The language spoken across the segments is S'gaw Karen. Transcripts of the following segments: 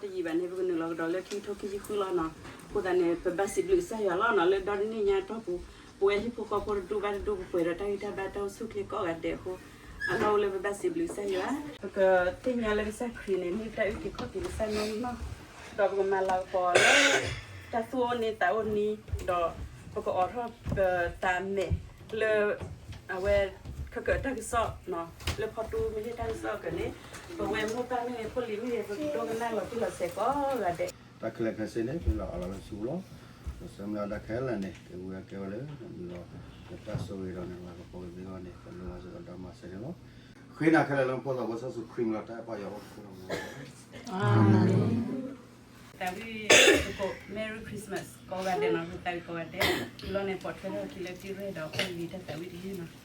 ဒီးတယံာ်ဘၣ်န့ၣ် ပကနုာ်လီၤကဒီးလၢခံကထိခံဆံဃုလီၤနီၤ. အဃိသတးန့ၣ် ပဘၣ်စံးဘျုးကစၢ်ယွၤလီၤနီၤ, လၢဒီတနံၣ်ညါအတီၢ်ပူၤ ပဝဲဟံၣ်ဖိဃီဖိတဒူၣ်ဘၣ်တဒူၣ် ပပှဲၤဒီးတၢ်ဂံၢ်တၢ်ဘါတၢ်အိၣ်ဆူၣ်ချ့ကိးဂၤဒဲးအဃိ, အလီၢ်အိၣ်လၢပဘၣ်စံးဘျုးကစၢ်ယွၤ, ပကသ့ၣ်ညါလၢကစၢ်ခရံာ်န့ၣ် မ့ၢ်တၢ်အုၣ်က့ၤခီၣ်က့ၤပစၢ်နီၢ်နီၢ်, ဒီးပကမၤလၤကပီၤလၢ တၢ်သူၣ်အိၣ်နံၤသးအိၣ်နံၤ, ဒီးပကအိးထီၣ်ပတၢ်မဲာ်လၢ အဝဲ ခဲကၢးတၢ်ကစီၣ်နီၤ, လၢဖီတူမ့ၢ်ဟ့ၣ်တၢ်ကစီၣ်ကၢးန့ၣ်, ပဝဲမိၢ်ပၢ်မ့ၢ်ဂ့ၤ ဖိလံၤမ့ၢ်ဂ့ၤ ပကဒိကနၣ်လီၤတံၢ်လီၤဆဲးကိးဂၤဒဲး. တၢ်ခဲလၢာ်ခဲဆ့န့ၣ် ပလီၤအလီၤလၢဆူလီၤ. ပဆၢမုၢ်လၢ်တၢ်ခဲလၢာ်န့ၣ် ကဝံအကဲဝဲလၢနဘျုးဒီး နတၢ်ဆိၣ်ဂ့ၤဒီးနလၤကပီၤကသ့အဂီၢ်န့ၣ် ပလိၣ်ဘၣ်စ့ၢ်ကီးဒီးမၤစၢၤန့ၣ်လီၤ. ဃ့နၤခဲလၢာ်လၢနဖိသးဘိစီဆှံခရံာ်မံၤလီၤ တၢ်အဲၣ်ပီၣ်ယွၤအိၣ်ဖှိၣ်လီၤ. သးဝံၣ်သကိး Merry Christmas ကိးဂၤဒဲးနီၤ, သးဝံၣ်ကိးဂၤဒဲး, တုၤလီၤန့ၣ် ပိာ်ထွဲထီၣ်အခံလၢတံၢ်ရဲၣ်ဒီး ပလံၤတၢ်သးဝံၣ်တယုၢ်နီၤ.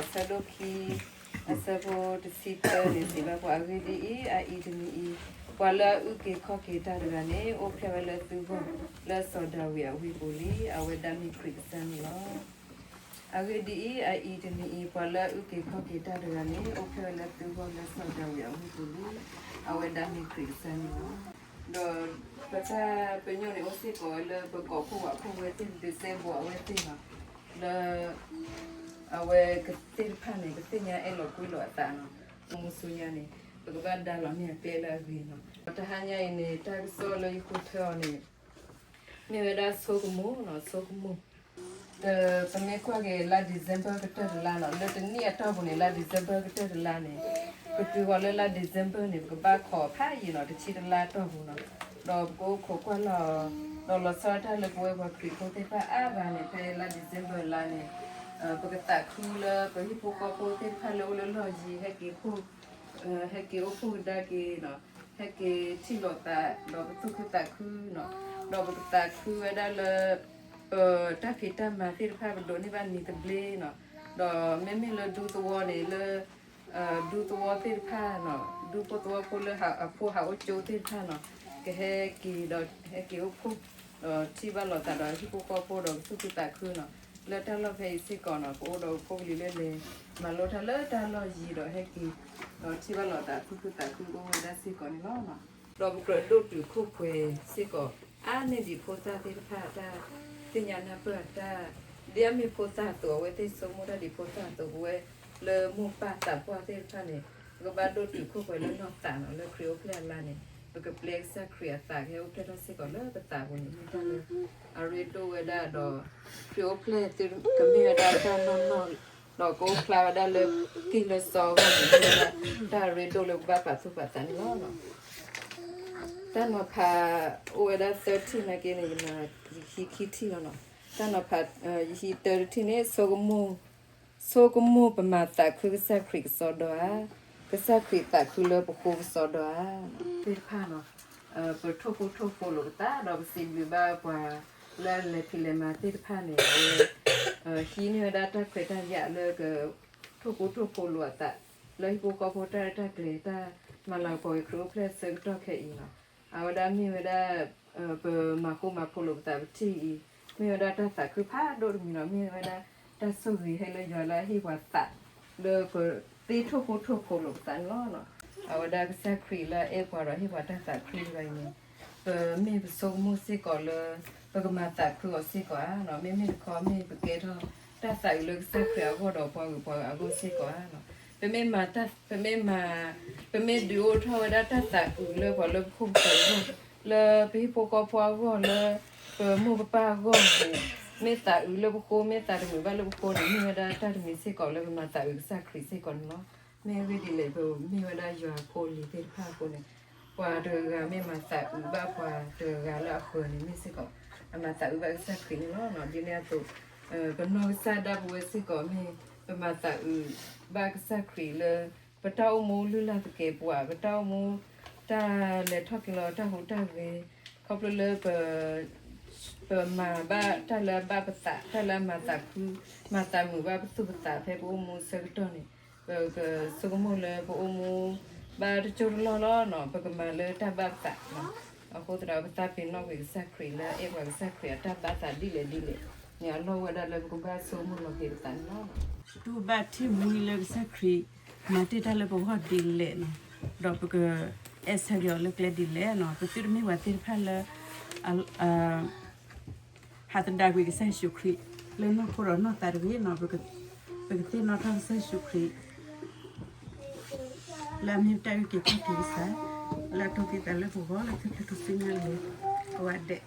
အဆၢဒိၣ်ခံ အဆၢဖိတဆံသၢန့ၣ် စံးဘၣ်ပှၤ, အဂ့ၢ်ဒ်အံၤ, အအံၤတနံၤအံၤ, ပှၤလၢအအုၣ်က့ၤခီၣ်က့ၤတၢ်တဂၤန့ၣ် အိၣ်ဖျဲၣ်ဝဲလၢသုဂီၢ်လၢစီၤဒၤဝံးအဝ့ၢ်ပူၤလံ, အဝဲဒၣ်မ့ၢ်ခရံာ်ကစၢ်န့ၣ်လီၤ. အဂ့ၢ်ဒ်အံၤ, အအံၤတနံၤအံၤ, ပှၤလၢအအုၣ်က့ၤခီၣ်က့ၤတၢ်တဂၤန့ၣ် အိၣ်ဖျဲၣ်ဝဲလၢသုဂီၢ်လၢစီၤဒၤဝံးအဝ့ၢ်ပူၤလံ, အဝဲဒၣ်မ့ၢ်ခရံာ်ကစၢ်န့ၣ်လီၤ. ဒီးပတၢ်ပညိၣ်န့ၣ် အိၣ်စ့ၢ်ကီးဝဲလၢပကိးဖှိၣ်ဝးခိၣ်ဝဲသ့ၣ် ဒုးစဲဘူးအဝဲသ့ၣ်လီၤ, လၢ အဝဲသ့ၣ်တဖၣ်န့ၣ် ကသ့ၣ်ညါအဲၣ်လီၤကွံလိာ်အသးနီၤ. မုၢ်ဆူညါန့ၣ် ပကဘၣ်ဒါလီၤန့ၢ်အကျဲလၢအဂ့ၤနီၤ. တဟါညါအံၤန့ၣ် တၢ်ကစီၣ်လၢယဃုထၢအီၤန့ၣ် မ့ၢ်ဝဲဒၣ်ဆိကမိၣ်နီၤ, ဆိကမိၣ်. ဒီးပမ့ၢ်ကွၢ်က့ၤလါ December ကတၢၢ်တလါနီၤ, လၢတနံၣ်အတီၢ်ပူၤန့ၣ် လါ December ကတၢၢ်တလါန့ၣ် ပတုၤဃီၤလၢလါ December န့ၣ် ပကဘၣ်ခိးဖးယံာ်နီၤ, တဆံတလါတီၢ်ပူၤနီၤ. ဒီးပကအိၣ်ခိးကွၢ်လီၤ, ဒီးလီၤဆီဒၣ်တၢ်လၢပဝဲပှၤခရံာ်ဖိသ့ၣ်တဖၣ်အါဂၤန့ၣ် ဖဲလါ December လါန့ၣ် ပကသးခုလၢပဟံၣ်ဖိဃီဖိသ့ၣ်တဖၣ်လၢအိၣ်လၢလီၢ်ယံၤ ဟဲက့ၤအိၣ်ဖှိၣ်ကဒါက့ၤနီၤ, ဟဲက့ၤထံၣ်လိာ်သး ဒီးပသူၣ်ခုသးခုနီၤ, ဒီးပကသးခုဝဲဒၣ်လၢ ပတၢ်ဖံးတၢ်မၤသ့ၣ်တဖၣ် ပဒိးန့ၢ်ဘၣ်နံၤသဘျ့နီၤ, ဒီးမ့မ့ၢ်လၢဒူသဝီန့ၣ် လၢ ဒူသဝီသ့ၣ်တဖၣ်နီၤ, ဒူဖိသဝီဖိလၢအဖိဟးအိၣ်ကၠိသ့ၣ်တဖၣ်နီၤ, ကဟဲက့ၤဒီးဟဲက့ၤအိၣ်ဖှိၣ် ဒီးထံၣ်ဘၣ်လိာ်သးဒီးဟံၣ်ဖိဃီဖိဒီးကသူၣ်ခုသးခုနီၤ, လၢတၢ်လီၢ်ဖဲအံၤစ့ၢ်ကီးနီၤ ပအိၣ်ဒီးဖိကလံၤလၢလဲၤ မၤလိတၢ်လၢတၢ်လီၢ်ယံၤဒီးဟဲက့ၤ ဒီးထံၣ်ဘၣ်လိာ်သးသူၣ်ခုသးခုအိၣ်ဝဲဒၣ်စ့ၢ်ကီးန့ၣ်လီၤ. ဒီးပကြၢးဒိၣ်တုာ်ခိၣ်ပှဲၤစ့ၢ်ကီး အါန့ၢ်ဒံးဖိသၣ်သ့ၣ်တဖၣ်အတၢ်သ့ၣ်ညါနၢ်ပၢၢ်အတၢ် ဒ်အမ့ၢ်ဖိသၣ်အသိး အဝဲသ့ၣ်ဆိကမိၣ်တၢ်ဒ်ဖိသၣ်အသိး ပဝဲလၢမိၢ်ပၢ်သးပှၢ်သ့ၣ်တဖၣ်န့ၣ် ပကဘၣ်ဒိၣ်တုာ်ခိၣ်ပှဲၤလၢနီၢ်သးနီၤ လၢခရံာ်အိၣ်ဖျဲၣ်အလါန့ၣ် ပကပျဲကစၢ်ခရံာ်အသးကဟဲအိၣ်ဖျဲၣ်ထီၣ်စ့ၢ်ကီးလၢပသးပူၤန့ၣ် မ့ၢ်တၢ်လၢ အရ့ဒိၣ်ဝဲဒၣ်ဒီး ခရံာ်အိၣ်ဖျဲၣ်သုကမ့ၢ်ဝဲဒၣ်တၢ်နီၢ်နီၢ် ဒီးကအိၣ်ဖျါဝဲဒၣ်လၢကံၢ်လၢစီအဂီၢ်န့ၣ် မ့ၢ်ဝဲဒၣ်တၢ်အရ့ဒိၣ်လၢပဘၣ်ပာ်သူၣ်ပာ်သးန့ၣ်လီၤ. တၢ်နီၤဖးအိၣ်ဝဲဒၣ်သၢထံၣ်နာ်က့န့ၣ် ယမၤယဟံးခံထံၣ်လီၤနီၤ. တၢ်နီၤဖး ယဟံးတၢတထံၣ်န့ၣ် ဆိကမိၣ် ဆိကမိၣ်ပမၤသးခုကစၢ်ခရံာ်ကစီဒီဧါ, ကစၢ်ခရံာ်သးခုလၢပဃိကစီဒီဧါ သ့ၣ်တဖၣ်နီၤ ပထိၣ်ဖိထိၣ်ဖိလိာ်ပသး ဒီးပစံးဘျုးဘၣ်ပှၤလၢအလဲၤဖံးလဲၤမၤသ့ၣ်တဖၣ်န့ၣ် အဝဲ ဟံးန့ၢ်ဝဲဒၣ်တၢ်ခွဲးတၢ်ယာ်လၢက ထိၣ်ဖိထိၣ်ဖိလိာ်အသး လၢဟံၣ်ဖိဃီဖိတၢ်ရဲၣ်တၢ်ကျဲၤ တၢ်မၤလၤကပီၤက့ၤခရံာ်အိၣ်ဖျဲၣ်အဆၢကတီၢ်ခဲအံၤနီၤ အဝဲဒၣ်မ့ၢ်ဝဲဒၣ် ပမၤဃူမၤဖိးလိာ်ပသးပထံၣ်အံၤ မ့ၢ်ဝဲဒၣ်တၢ်သးခုဖးဒိၣ်တမံၤနီၤ မ့ၢ်ဝဲဒၣ်တၢ်ဆိၣ်ဂ့ၤဟဲလၢယွၤလၢအဟ့ၣ်ပှၤသး လၢပသ့ထိၣ်ဖိထိၣ်ဖိလိာ်ပသးန့ၣ်လီၤ. အဝဲဒၣ်ကစၢ်ခရံာ်လၢအအဲၣ်ပှၤဒီးဟ့ၣ်ပှၤတၢ်သးခုတဂၤအံၤန့ၣ် ပမ့ၢ်ပဆိကမိၣ်စ့ၢ်ကီးလၢ ပကမၤသးခုအီၤစ့ၢ်ကီးဧါနီၤ မ့မ့ၢ်တခီမ့ၢ်ပကဲထီၣ်တၢ်သးအုးလၢကစၢ်ခရံာ်အဂီၢ်ဒီး ပှၤဂုၤပှၤဂၤအဂီၢ်စ့ၢ်ကီးဧါနီၤ ပမ့ၢ်မၤတၢ် ပမ့ၢ်မၤ ပမ့ၢ်ဒုးအိၣ်ထီၣ်ဝဲဒၣ်တၢ်သးအုးလၢပှၤလၢပခိၣ်ပဃၢၤအဂီၢ် လၢပဟံၣ်ဖိဃီဖိအဂီၢ် လၢပမိၢ်ပပၢ်အဂီၢ်န့ၣ် မ့ၢ်သးအုးလၢပဃိ မ့ၢ်သးတမုာ်ဘၣ်လၢပဃိန့ၣ် မ့ၢ်ဝဲဒၣ်တၢ်တမံၤစ့ၢ်ကီးလၢပမၤသးအုးကစၢ်ခရံာ်စ့ၢ်ကီးန့ၣ်လီၤ. မ့ၢ်အဂ့ၢ်ဒ်လဲၣ် ပမ့ၢ်ဝဲဒၣ်ယွၤဖိလံၤသ့ၣ်တဖၣ်အဃိန့ၣ် ပှၤတဂၤမ့ၢ်မၤသးအုးဘၣ်ပှၤတဂၤလၢအဃၢၤန့ၣ် မ့ၢ်စ့ၢ်ကီး အမၤသးအုးဘၣ်ကစၢ်ခရံာ်န့ၣ်လီၤ. ဒ်န့ၣ်အသိး ပနီၢ်ကစၢ်ဒၣ်ပဝဲစ့ၢ်ကီးမ့ၢ် ပမၤသးအုးဘၣ်ကစၢ်ခရံာ်လၢ ပတၢ်အိၣ်မူလုၢ်လၢ်သကဲးပဝး ပတၢ်အိၣ်မူ တၢ်လဲၤထီၣ်က့ၤလီၤတၢ်ဟူးတၢ်ဂဲၤ ခီဖျိလၢ ပမၤဘၣ်တၢ်လၢအဘၣ်ပသး တၢ်လၢအမၤသးခု မၤသးမုာ်ဘၣ်ပသူၣ်ပသးဖဲပအိၣ်မူဆၢကတီၢ်န့ၣ် ပကဆိကမိၣ်လၢပအိၣ်မူ ဘၣ်တကၠိတလီၢ်လီၤနီၤ ပကမၤလၢတၢ်ဘၣ်ပသး အဃိသတးဒီး ပသးပ့ၤနီၣ်ကွံာ်ကစၢ်ခရံာ်လၢအဲၣ်ပှၤကစၢ်ခရံာ်အတၢ်ဘၣ်သးဒ်လဲၣ်ဒ်လဲၣ်န့ၣ် အလီၢ်ဝဲဒၣ်လၢပကဘၣ်ဆိကမိၣ်လီၤက့ၤပသးန့ၣ်လီၤ. ပတူၢ်ဘၣ်ထံၣ်မှံလၢကစၢ်ခရံာ် မၤတ့ၢ်တၢ်လၢပဂီၢ်ဒ်လဲၣ်နီၤ ဒီးပကအဲၣ်ဆၢက့ၤအီၤလၢကျဲဒ်လဲၣ်နီၤ ပသုတမ့ၢ်ပှၤသ့ၣ်တဖၣ်လၢ ဟးသဒၣ်ကွံာ်ကစၢ်ယ့ၣ်ၡူးခရံာ် လၢနီၢ်ခိဒီးနီၢ်သးတဂ့ၤနီၤ ပကသ့ၣ်နီၣ်ထီၣ်ကစၢ်ယ့ၣ်ၡူးခရံာ် လၢအမ့ၢ်ပတၢ်အုၣ်က့ၤခီၣ်က့ၤကစၢ် လၢအတိာ်က့ၤသးလၢပဂီၢ်လၢခံကတၢၢ်တစုညါလၢ အဝဲဒဲး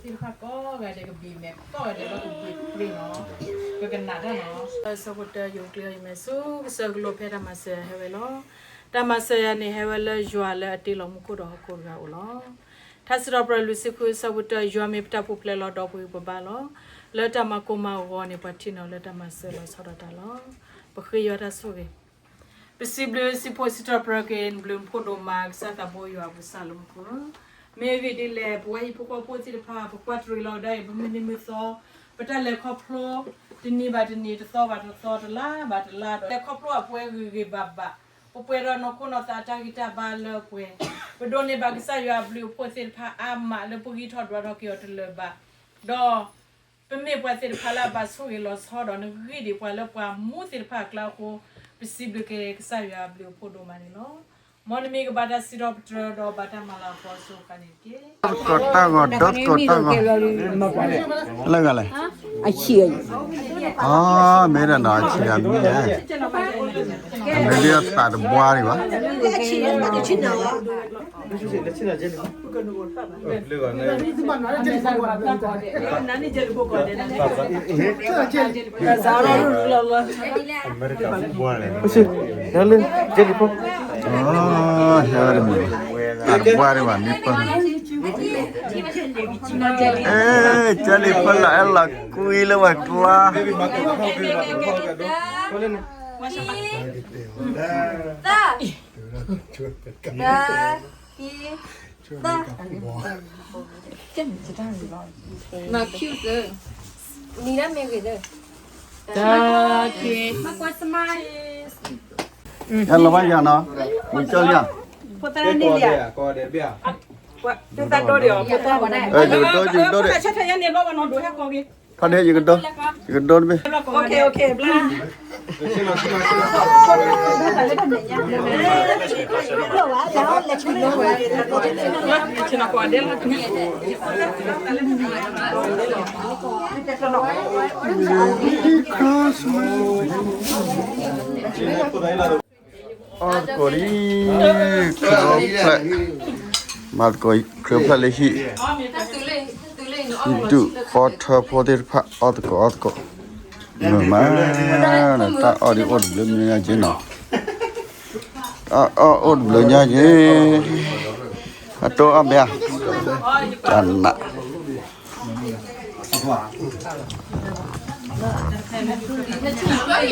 သ့ၣ်တဖၣ်ကိးဂၤဒဲးကဘ့ၣ်မဲာ် ကိးဂၤဒဲးလၢကဘ့ၣ်ပှ့ၤနီၤ, ပကနၣ်တၢ်နီၤ. ဆၢဖိတၢ ယိၤကျ့အီၤယမဲာ်ဆူ ကစၢ်ကလိၣ်ဖဲတၢ်မၤစၢၤယၤဟဲဝဲလီၤ. တၢ်မၤစၢၤယၤန့ၣ် ဟဲဝဲလၢယွၤလၢအတ့လီၤမူခိၣ်ဒီးဟီၣ်ခိၣ်တဂၤအအိၣ်လီၤ. ထါစံးထီၣ်ပတြၢၤလွံၢ်ဆံဃု ဆၢဖိတၢ ယွၤမ့ၢ်ပတၢ်ပူၤဖျဲးလီၤဒီးပဂံၢ်ပဘါလီၤ. လၢတၢ်မၤကိၢ်မၤဂီၤန့ၣ် ပှၤထံၣ်န့ၢ်လၢတၢ်မၤစၢၤလီၤဆီဒၣ်တၢ်လီၤ. ပဃ့ယွၤတၢ်ဆိၣ်ဂ့ၤ ပစံးဘျုးစံးဖှိၣ်စံးထီၣ်ပတြၢၤက့ၤ နဘျုးနဖှိၣ်ဒိၣ်မး ကစၢ်သးဘိယွၤပကစၢ်လၢမူခိၣ်ဧၢ. မ့ၢ်အဂ့ၢ်ဒ်လဲၣ် ပဝဲဟံၣ်ဖိဃီဖိသ့ၣ်တဖၣ် ပကွၢ်တရံးလီၤဝဲဒၣ်အံၤ ပမုၢ်နံၤမုၢ်သီ ပတၢ်လဲၤခီဖျိ တနံၤဘၣ်တနံၤ တသီဘၣ်တသီ တလါဘၣ်တလါဒီး လဲၤခီဖျိအပှဲၤဂ့ၤဂ့ၤဘၣ်ဘၣ် ပပှဲၤဒီးနီၢ်ခိနီၢ်သးအတၢ်ဂံၢ်တၢ်ဘါလၢပှဲၤ ပဒိးန့ၢ်ဘၣ်ကစၢ်ယွၤအဘျုးအဖှိၣ်သ့ၣ်တဖၣ်အါမးလၢပဂံၢ်ထီၣ်ဒွးထီၣ်က့ၤအီၤတလၢာ်ဘၣ် ဒီး ပမ့ၢ်ပှၤသ့ၣ်တဖၣ်လၢအဘၣ်ဆိၣ်ဂ့ၤလီၤဆီဒီး နဂံၢ်ဒံးပှၤလၢပှၤမူသ့ၣ်တဖၣ်အကျါအဃိ ပစံးဘျုးက့ၤကစၢ်ယွၤအဘျုးအဖှိၣ်ဒိၣ်မးန့ၣ်လီၤ. မ်နမံၤကဘၣ်တၢ်စံးထီၣ်ပတြၢၤဒီးဘၣ်တၢ်မၤလၤကပီၤအစိၤဃၣ်န့ၣ်တက့ၢ်. တၢ်ဂီၤ တၢ်ဂီၤ လၢဂၤလဲၣ်. အဆံးအံၤ အမ့ၢ်ဒီးနီၤ အဆံးအမံၤဧါ. အမ့ၢ်ဒ်သးတဘှါဒံးဘၣ်. တၢ်တဘှါဒံးဘၣ် မ့ၢ်ပၢ် ကဲလံ ဖဲလၢအဲၣ်လီၤကွံလၢပှၤကျါ ဟဲလီၤဘၣ်ယၤနီၤ ဝံၤကၠီလံဧါ. ဖိသၣ်န့ၣ်လံဧါ. ယကဒိ ယကဒိ ဖါဒဲ ယကဒိ ယကဒိတဘ့ၣ်. အီၣ်သကိးလံ ခရံာ်အိၣ်ဖျဲၣ်, မၤသကိး ခရံာ်အိၣ်ဖျဲၣ်လၢဟံၣ်, ဟံၣ်ဒူၣ်ဃီထၢဖိသ့ၣ်တဖၣ် အီၣ်သကိး အီၣ်သကိး, မုာ်မး, တၢ်အီၣ်ဒ်အိၣ်တဘျုးမံၤညါက့နီၤ, တၢ်အီၣ်အိၣ်တဘျုးညါက့, အတိၢ်အီၣ်ဘဲဧါ, တၢ်နး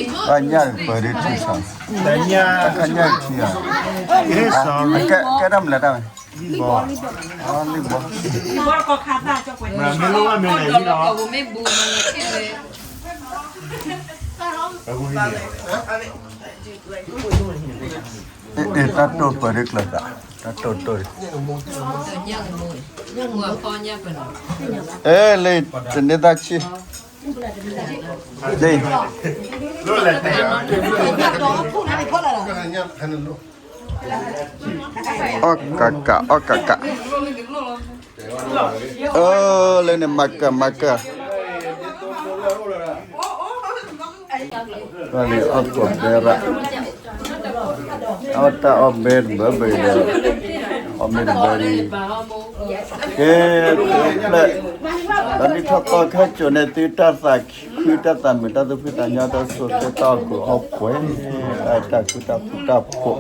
ဘၣ်ညၣ်ပၢၤဒ်ထံၣ်ဆၣ်, တၢ်ခါညၣ်ထံၣ်ဧါ, ကဲတၢ်မလဲၣ်တၢ်ဝဲ, လံၣ်ဘီ, လံၣ်ဘီ, မ့ၢ်လိၣ်ဘၣ်မ့ၢ်လဲၣ်လံလီၤ. တၢ်တိၢ်ပၢၤဒ်ကျၢၤသး, တၢ်တိၢ်တိၢ်, အဲ လံ, တန့ၢ်တၢ်ဆံး, လံ, အီၣ်ကးကး အီၣ်ကးကး, အၢ လၢန့ၣ် မၤကၢၢ် မၤကၢၢ်, လံ အီၣ်သကိးဘဲရၣ်, အီၣ်တၢ်အီၣ်ဘဲတဘၢဘၢဒီး, အီၣ်မ့ၢ်တဘၢဒီး, ကဲ, ဖျဲၣ်, ဒီးဒ်ထီၣ်ကီၢ်ခဲကိာ်န့ၣ် သုတၢ်သးခု တၢ်သးမုာ် တၢ်သူၣ်ဖှံသးညီ တၢ်ဆိၣ်ဂ့ၤ တၢ်အီၣ်ကုာ်အီၣ်ပှဲၤ, တၢ်အဲၣ်တၢ်ကွံ တၢ်ဃူတၢ်ဖိး,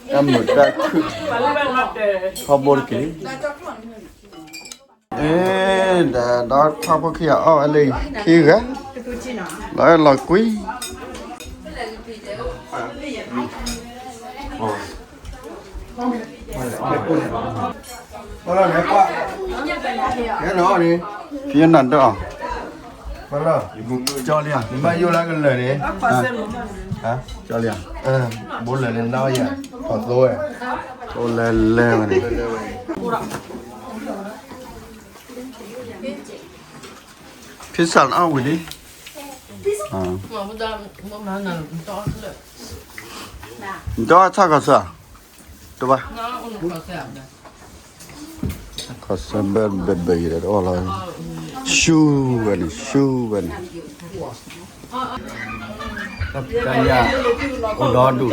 တၢ်မုာ်တၢ်ခုၣ်, ထီဘိတက့ၢ်. အ့ ဒီးထီၣ်ဖိခံဂၤအီၣ်ဝဲလၢခံဂၤ, လီၤအဲၣ်လီၤကွံ ဖံနၤဒၣ်, ကၠီလံဧါ, ကၠီလံဧါ, ဘိလဲၣ်န့ၣ် နဝဲယၤ, ထီၣ်သိဝဲ, အိၣ်လဲၤလဲၤဝဲန့ၣ် ဖံဆၣ်အီၣ်ဝံၤလံ, နတအီၣ်ဆၣ်ခီၣ်ဆၢ, တဘၣ်, ခီၣ်ဆၢဘဲဘဲဘဲယဲၤဒီးအီၣ်လီၤ, ရှူဝဲန့ၣ် ရှူဝဲန့ၣ်, တၢ်ဖံးတၢ်ညၣ် အိၣ်ဒီဒူၣ်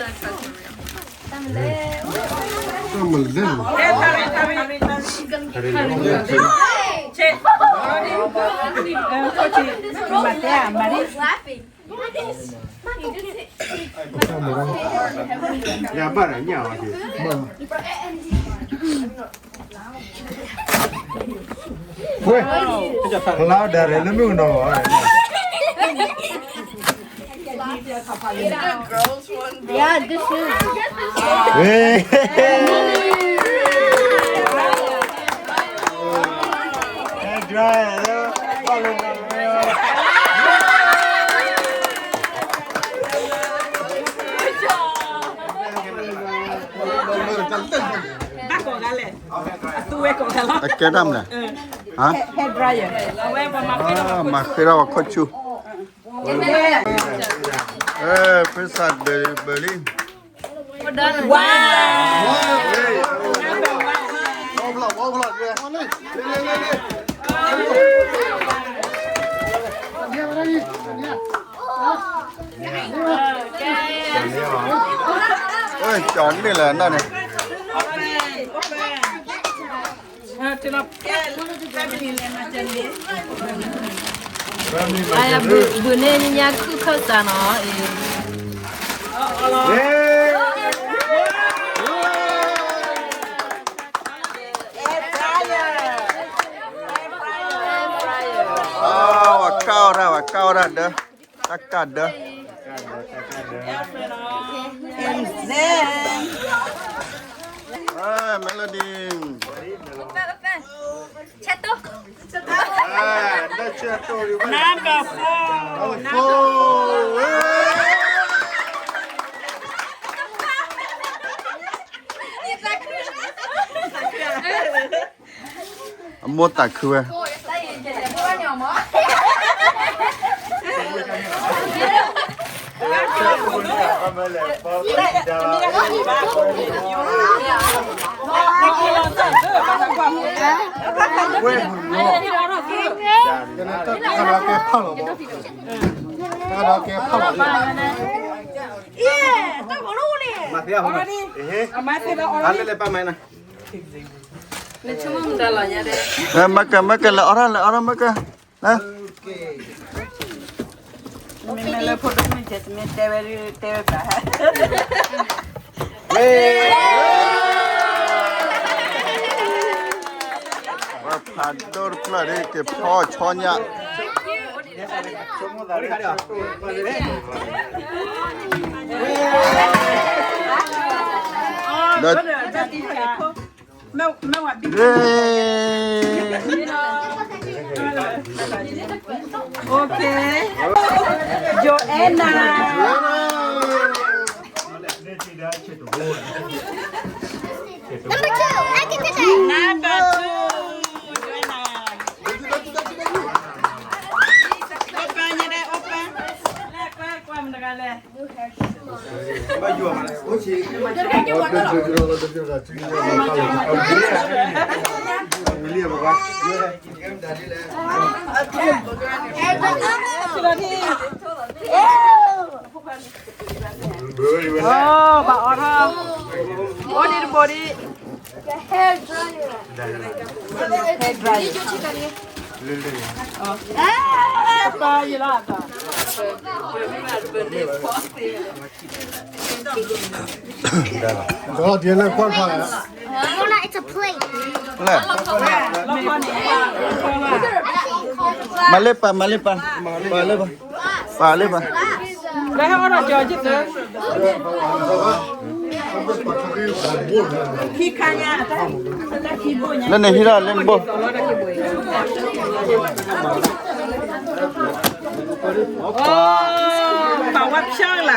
တၢ်မလဲၣ်. Weh, louder လၢမုၢ်ကနီၤဘၣ်. Yeah, good shoes. Hey. Hey, dry. Good job. ဘၣ်ကိးဂၤလဲၣ်, အသူဝဲကိးဂၤလီၤ. အကဲတၢ်မလဲၣ်, hair dryer, အဝဲပှၤမၤဃ့ထီၣ်ပှၤခိၣ်ဆူ, ဖုစၢ်ဒၢလံဘၢလံ. Wow. Ôi, chó này là nó này. Aya, bữa, bữa nay nha, khư khơ xa nó. Ơ, ơ, ơ. တၢ်ဒၢ, တၢ်ကၢ်ဒၢ, အဲ Melody, အမိၢ်သးခုဝဲ, မၤက မၤက လဲၤအီၣ်ထီၣ် လဲၤအီၣ်ထီၣ် မၤက လၢ မ့မ့ၢ်လၢဖိဒိၣ်မုၣ် Jasmine တဲဝဲဒၣ် တဲဝဲဘၣ်, ဝဲဖးဒိၣ်တဖျၢၣ်ဒ် က့ၤဖီဆီညၣ်, ဒီး Okay. Joanna. Number two, I can take that. Number two, Joanna. Open, open. Oh, ဘၣ်အီၣ်ထီၣ်, အိၣ်ဒံးတဘိဒံး, hair dryer, hair dryer. မၤလၢပၢ် မၤလၢပၢ်, ပၢ်လၢပၢ်, ပၢ်လၢပၢ်, လၢန့ၣ်ဟံးထီၣ်လၢနဘိ, ပာ်ဝဲဖျါလၢ်,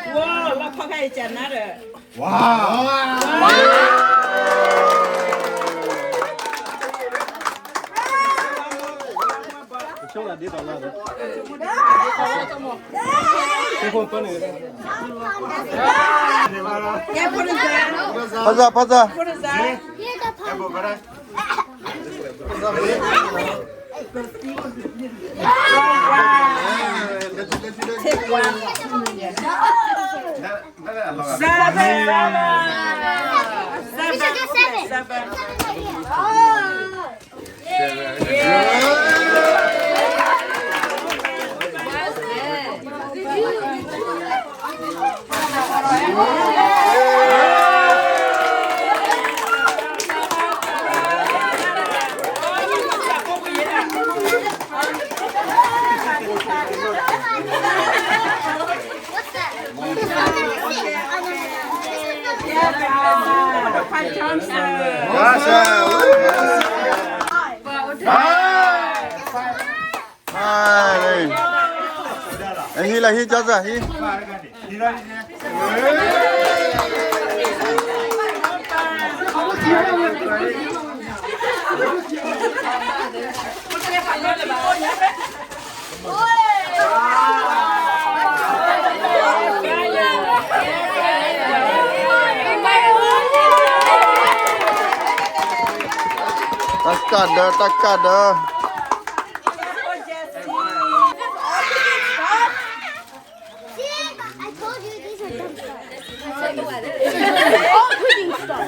ဝဲလီၤခီခဲအံၤကနၤဒီး ဖးစၢ် ဖးစၢ်, ဟံးလၢဟံး ကၠီစၢ် ဟံး. တၢ်ကၢ်ဒၢ တၢ်ကၢ်ဒၢ. See, I told you these are dumb stuff. All cooking stuff.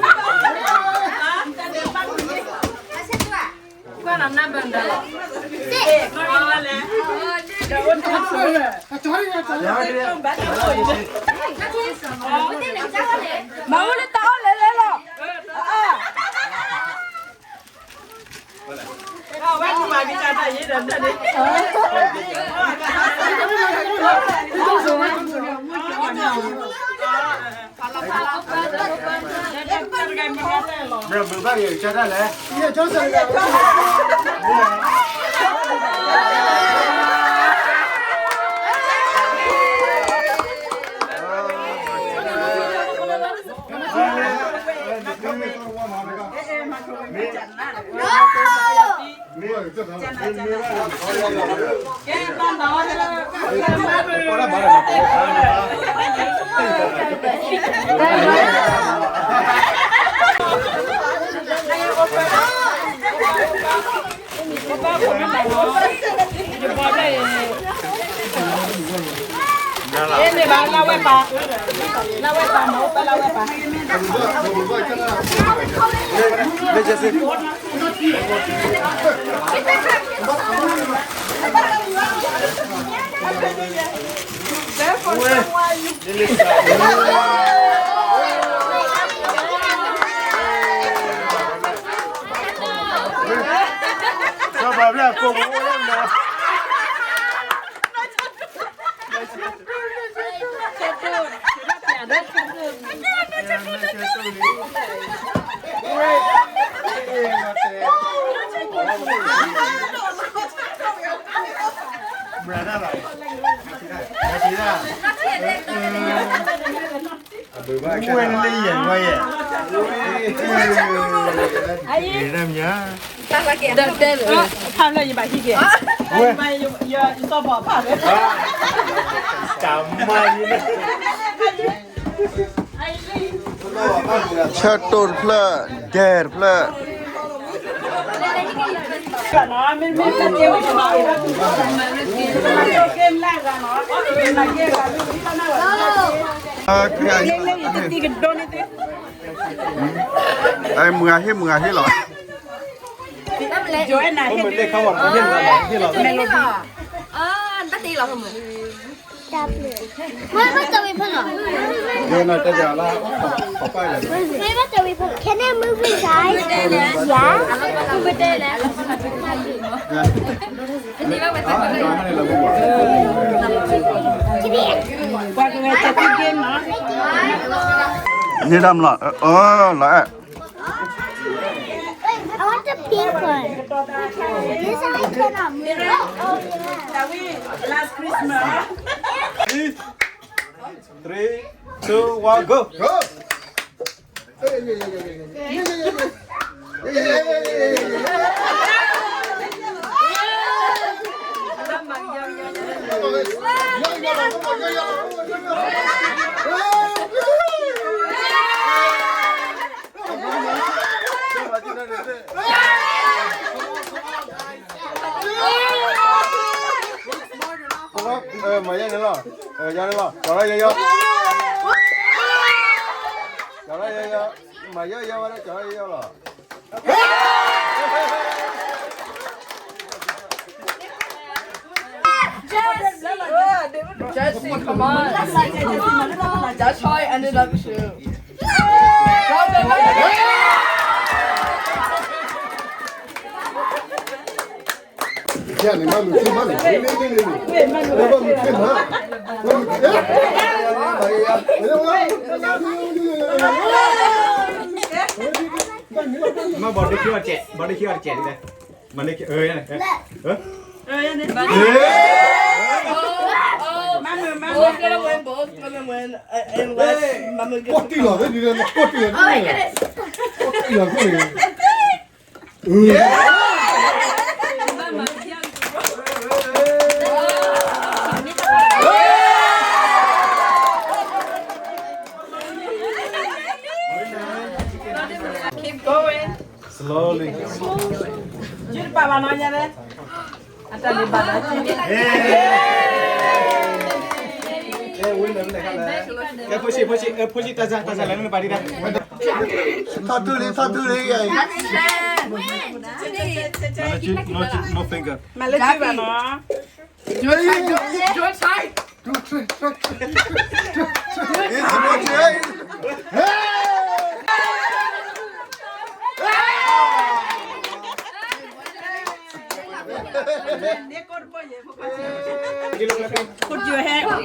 Six. မၤဝဲလၢတၢ်အီၣ်လဲၤလဲၤလီၤ. ဘုဘၣ်ယကတၢ်လဲၣ်. မ့ၢ်ဘၣ်လၢဝဲပၢ်, လၢဝဲပၢ်မ့ၢ်အိၣ်ပၢ်လၢဝဲပၢ်. ဖၣ်လၢယဘၣ်ဟံးက့ၤ, ယစီၤပၤဖၣ်လၢ တၢ်မၤယၤန့ၣ် ဆၢတိၢ်တဖျၢၣ်, ဒဲတဖျၢၣ်. မုၢ်ဂၤဟ့ၣ် မုၢ်ဂၤဟ့ၣ်လီၤ. မ့ၢ်ဘၣ်တဝံၤဖဲလီၤ. မ့ၢ်ဘၣ်တဝံၤဖဲလီၤ. Can I move inside? Yeah. န့ၢ်တၢ်မလီၤ, အၢ လီၤအဲၣ်. I want the pink one. This I cannot move. Oh, yeah. Three, two, one, go. Maya န့ၣ်လီၤ, ယၤန့ၣ်လီၤ, ကၠီၤလၢယယီၤ, ကၠီၤလၢယယီၤ, မၤယီယီဝဲဒၣ် ကၠီၤလၢယယီၤလီၤ. Jesse, come on. That's why I ended up too. မ့ၢ်ဘီဒုးခံအီၤတကဲး, ဘီဒုးခံအီၤတကဲးဒ်လဲၣ်, မၤန့ၢ်, အၢ, အၢ, ယၤန့ၣ်, မၤမုာ်, မၤမုာ်, မၤမုာ်, မၤမုာ်, ကီၢ်တံၢ်လီၤ, ကီၢ်တံၢ်လီၤ, ကီၢ်တံၢ်လီၤ, Keep going. Slowly. ယုၢ်တပာ်ဘၣ်နီၤ, ယၤလဲၣ်, အတၢ်လံၤဘၣ်လၢ, ကဲ, ဖိဆံး, ဖိဆံး, ဖိဆံး, တၢ်စၢ်, တၢ်စၢ်လဲၣ်, နပာ်ဒံးတၢ်, ထီၣ်ထူလံ, ထီၣ်ထူလံ, ယၤအံၤ, no finger, မၤလၢကၢဘၣ်နီၤ. Your time, your time. Put your hand.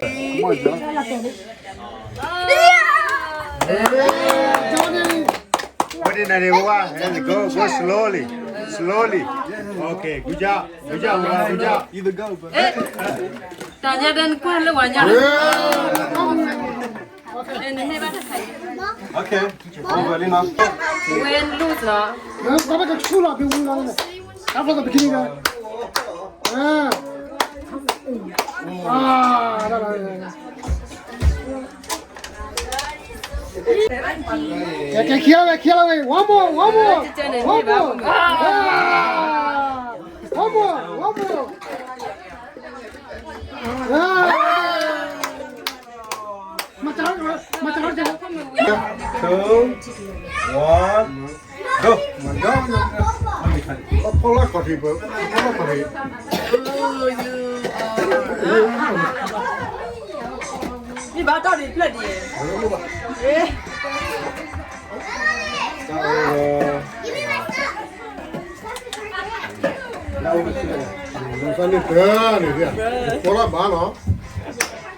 Come on, John. What did I do? What? Go, go slowly. Slowly. Okay, good job. Good job, Ura. Good job. Either go, but တၢ်ညါဒၣ်နကွၢ်လၢဝဲညါ Okay. Over, Lino. Win, lose နီၤ Baba ka chula bi wula. After the beginning. Ah. ကဲ ခံလီၤဝဲ ခံလီၤဝဲ one more, one more, one more, one more, one more.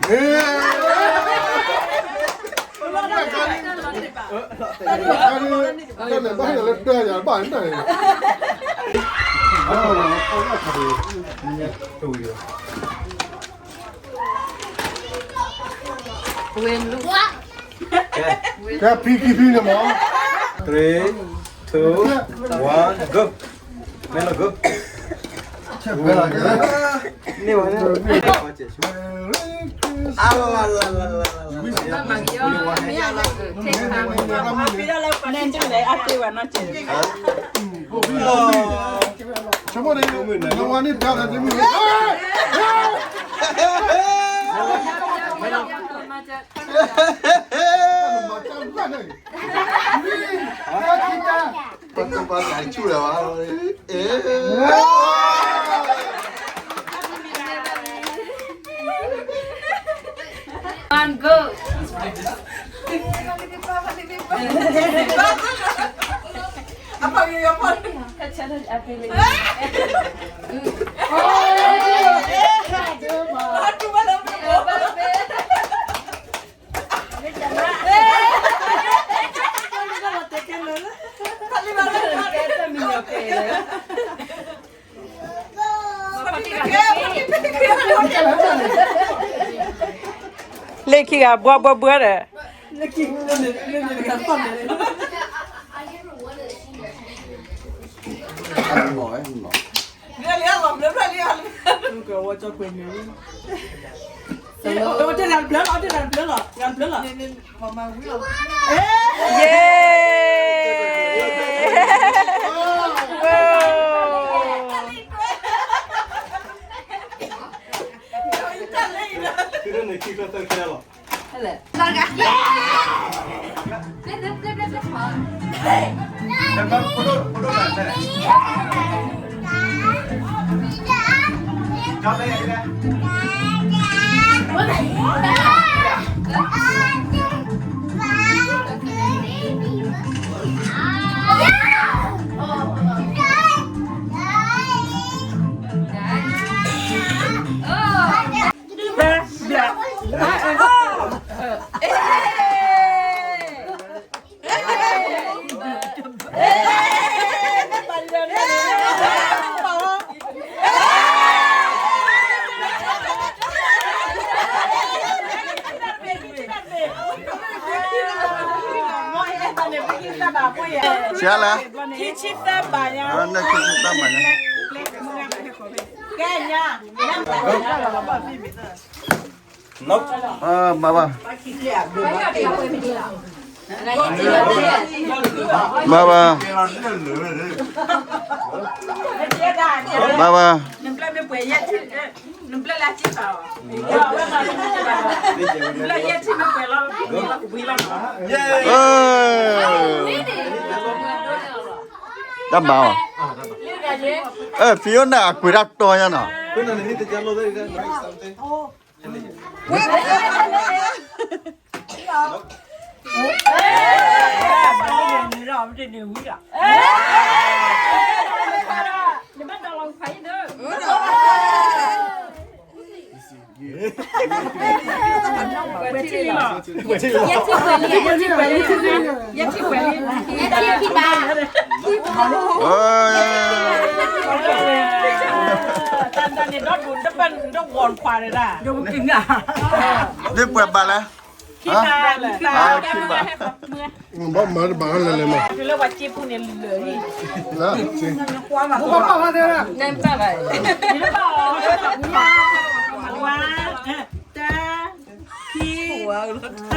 ဖီလၢဘၣ်နီၤ, တၢ်န့ၣ်ဘၣ်လၢတၢ်ယၤဘၣ်န့ၣ်, ကဲ ဖံခံဖံန့ၣ်မး, three, two, one, go. မ့ၢ်လီၤ go. န့ၢ်ဘၣ်န့ၣ်, အလလလလလ, ဆိကမိၣ်န့ၣ် နဝၤန့ၣ် တၢ်လၢတမုၢ်, ပှၤတပှၤသးဆူၣ်လၢၤဘၣ်, အ့ One, go. လၢခံဂၤဘှီဘှီဘှီဒီး, ယ့ၢ်, ဆံးလဲၣ်, ခံဆံသၢဘးညါ, ခံဆံသၢဘးညါ, ကဲညါ, ဘၣ်ဘၣ်, ဘၣ်ဘၣ်, ဘၣ်ဘၣ်. တၢ်မၤအီၤ, ဖံအိၣ်န့ၣ်အကွံာ်တၢ်တီညါနီၤ. ဒ်ပှဲၤဘၣ်လဲၣ်, ဘၣ်မၤတဘၣ်လဲၣ်လဲၣ်မး, လၢပှၤစ့ပူၤန့ၣ်လၢာ်လံ, လၢပှၤဘၣ်တဲဒၣ်, နဘၣ်ဘၣ်, နဘၣ်အီၤ, ဝါ, တၢ, ခံ, သၢ, ဘျၢ, ဘျၢ,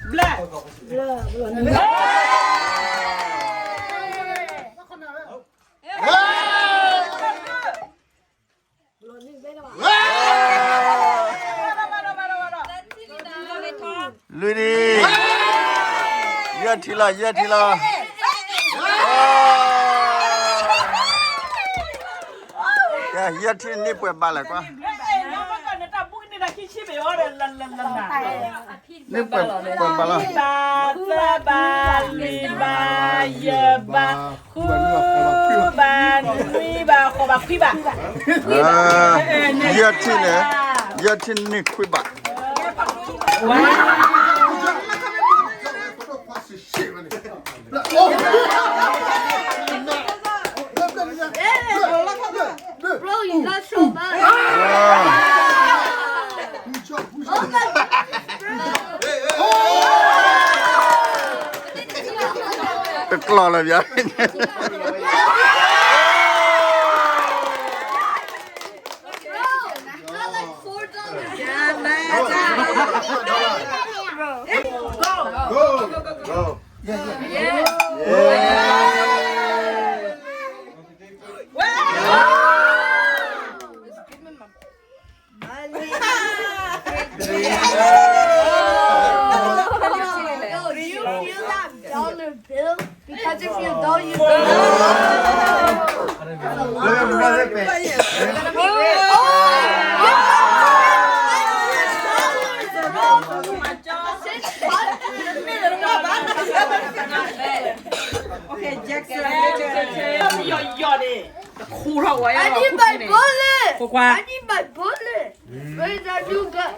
ဘျၢ, လွံၢ်နံၣ်, ယဲၢ်ထံလီၤ, ယဲၢ်ထံလီၤ, ယဲၢ်ထံန့ၢ်ပှဲၤဘးလဲၣ်ကွၢ်, န့ၢ်ပှဲၤ, ပှဲၤဘးလီၤ, ဘး, သၢဘး, လွံၢ်ဘး, ယဲၢ်ဘး, ဃုဘး, နွံဘး, ဃိးဘး, ခွံဘး, ယဲၢ်ထံန့ၣ်, ယဲၢ်ထံန့ၢ်ခွံဘး. Bro, you got so much. တကျီၢ်လၢၤဘၣ်. Dollar bill? Because if you don't, you don't. Okay, Jackson. I need my bullet. I need my bullet. Where did I do that?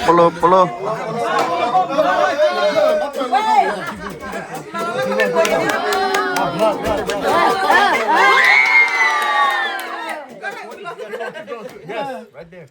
Polo, polo. Yes, right there.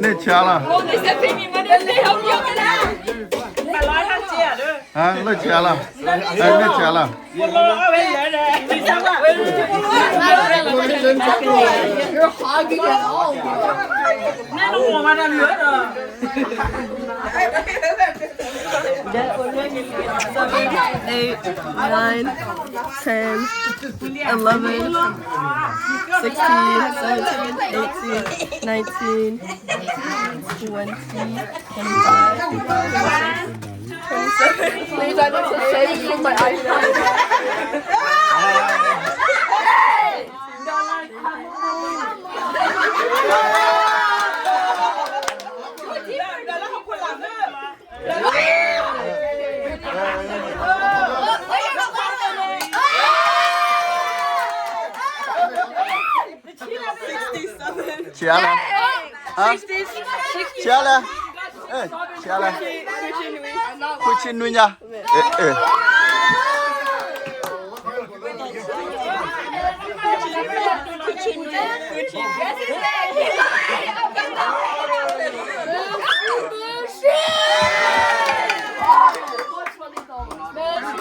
Nê chia la. Hả, nê chia la. Hả, nê chia la. You're hogging it all. Eight, nine, ten, eleven, sixteen, seventeen, eighteen, nineteen, twenty, twenty-five, twenty-seven. Please, I need some shades from my eyes. Chia la. Hả? Chia la. Ê, chia la. Khu chi nuôi nha. Ê, ê.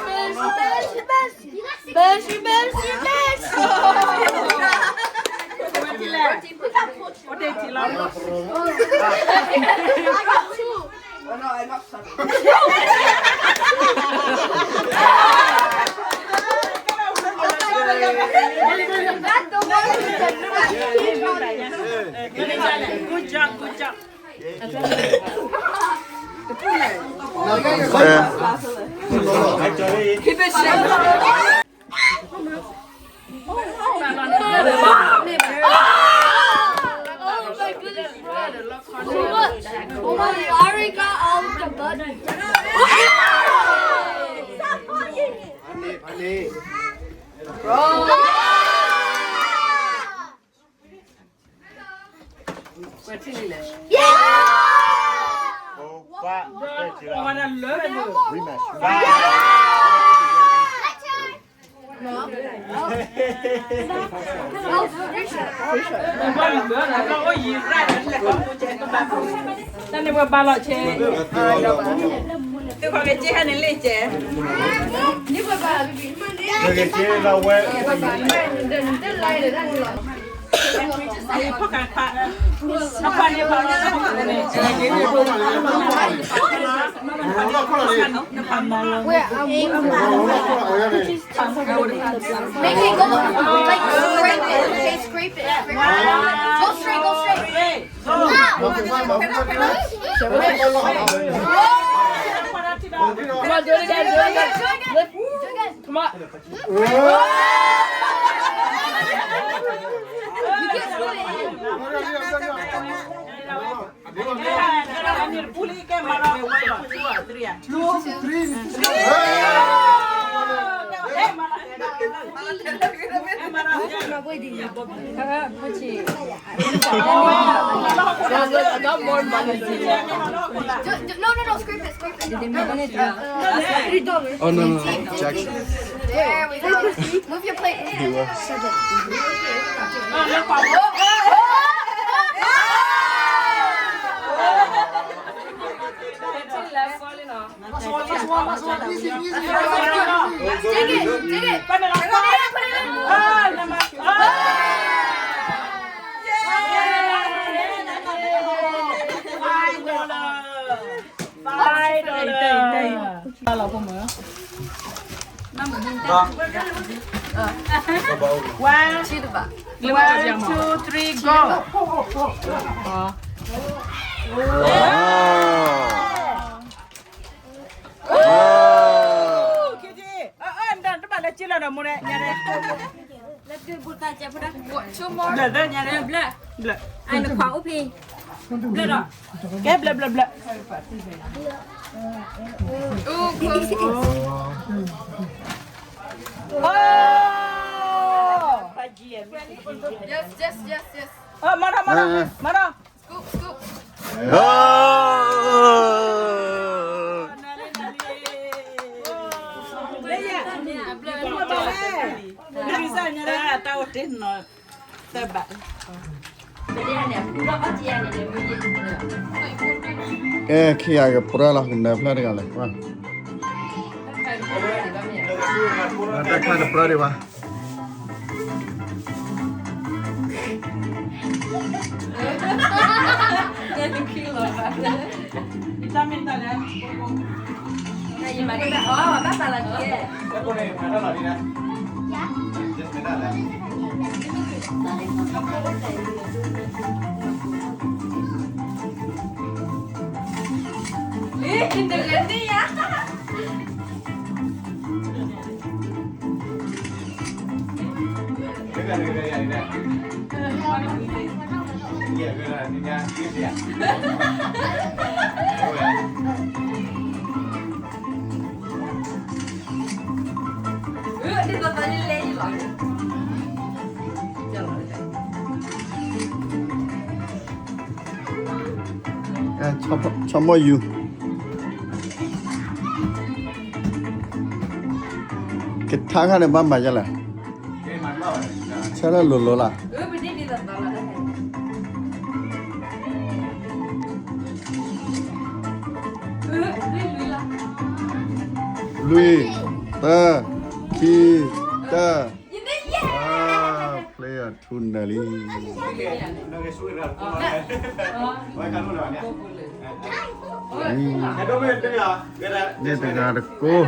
Beijo, beijo, beijo. Good job, good job. Keep it simple. Oh my goodness. Oh my, Ari got all of the buttons. Bro. Yeah! Rematch. Tani webalo che. Tuko ke che hane le che. Ni webalo bibi. Ke che la we. Where, um, Make it go, like, scrape it, okay? Scrape it. Go straight, go straight. Ow! Come on, do it again, do it again. Do it again. Come on. You can't do it. Just, just, no, no, no, scrape it, scrape it. Oh, no, no, no. Jackson. There we go. Move your plate. He was. Take it, take it. Put it in, put it in. Five dollar. One, one, two, three, go. Wow. Wow. Two more. Bleh, bleh, bleh. Bleh. Ai, nkwah, okay. Bleh, bleh. Okay, bleh, bleh, bleh. Ooh, cool. Oh. Yes, yes, yes, yes. Oh, mara, mara, mara. Scoop, scoop. Oh. Kê, ခံဂၤ ကပြၢလီၤ ကနၢၤဖျၢၣ်တဂၤလဲၣ်, တၢ်ခါတပြၢဒံးဘၣ်. ဆီမိၢ်ယူၤ, ကထါခါန့ၣ် ဘၣ်မၤယလဲၣ်, ဆၢလၢလိၤလိၤလၢ်. လွံၢ်, တၢ, ခံ, တၢ, ဖျဲယၤထူနၢၤလံ. န့ၣ်တဂၤတကိး,